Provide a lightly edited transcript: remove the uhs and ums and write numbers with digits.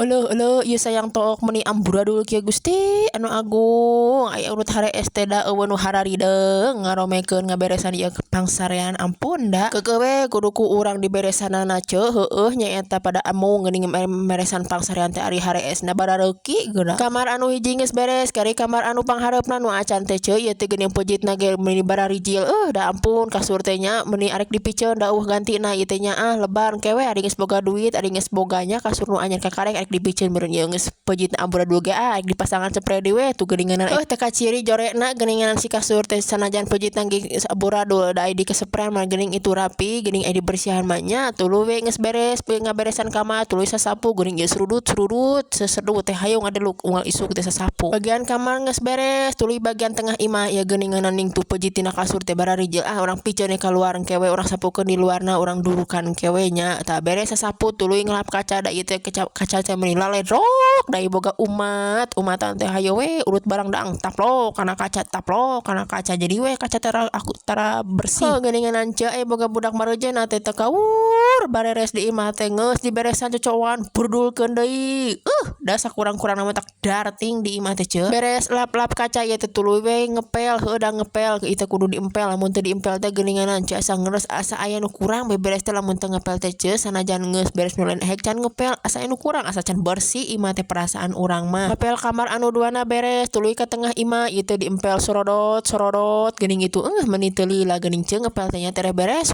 Euleuh euleuh, ieu sayang took meuni amburadul kieu. Gusti anu agung, aya urut harees teh da euweuh nu hararideung ngaromekeun ngaberesan ieu pangsarean. Ampun da, keukeuh we kudu ku urang diberesanana, ceu. Heueuh nyaeta pada embung geuning meresan pangsarean teh, ari hareesna barareuki geura. Kamar anu hiji geus beres, kari kamar anu panghareupna nu acan teh, ceu. Ieu teh geuning peujitna ge meuni bararijil. Da ampun, kasur teh nya meuni arek dipiceun da euweuh gantina ieu teh nya. Ah, lebar ke we, ari geus boga duit, ari geus boga nya kasur nu anyar kakarek arek dipiceun meureun. Ieu geus peujitna amburadul ge, ah, arek dipasangan seprai deui we tuh geuninganan. Teu kaciri jorekna geuninganan si kasur teh, sanajan peujitna ge geus amburadul, da ai dikaseprai mah geuning itu rapi geuning, ai dibersihan mah nya. Tuluy we geus beres ngaberesan kamar, tuluy sasapu geuning ieu serudut serudut sesedut teh, hayo ngadeluk unggal isuk teh sasapu. Bagian kamar geus beres, tuluy bagian tengah imah ieu geuninganan ning tuh peujit tina kasur teh bararijil. Ah, urang piceun ka luar engke we, urang sapukeun di luarna, urang durukan engke we nya. Tah, beres sasapu tuluy ngelap kaca, da ieu teh kaca teh meuni laledrok, da boga umat umatan teh hayo we urut barang daang taplok kana kaca, taplok kana kaca, jadi we kaca tara aku tara bersih. Heuh, geuninganan ceu, aya boga budak marejeuna teh teu kaur bareres di imah teh. Geus diberesan cocoan, burdulkeun deui. Da sakurang-kurangna mah tak darting di imah teh, ceu. Beres lap-lap kaca ieu teh tuluy we ngepel. Heueuh da ngepel ieu teh kudu diempel, lamun teu diempel teh geuninganan ceu asa ngeres, asa aya nu kurang beberes teh lamun teu ngepel teh, ceu. Sanajan geus beres nu lain ehek can ngepel, asa aya nu kurang, asa can bersih imah teh perasaan urang mah. Ngepel kamar anu duana beres, tuluy ka tengah imah ieu teh diempel sorodot sorodot geuning itu. Meuni teu lila geuning, ceu, ngepel teh nya tereh beres.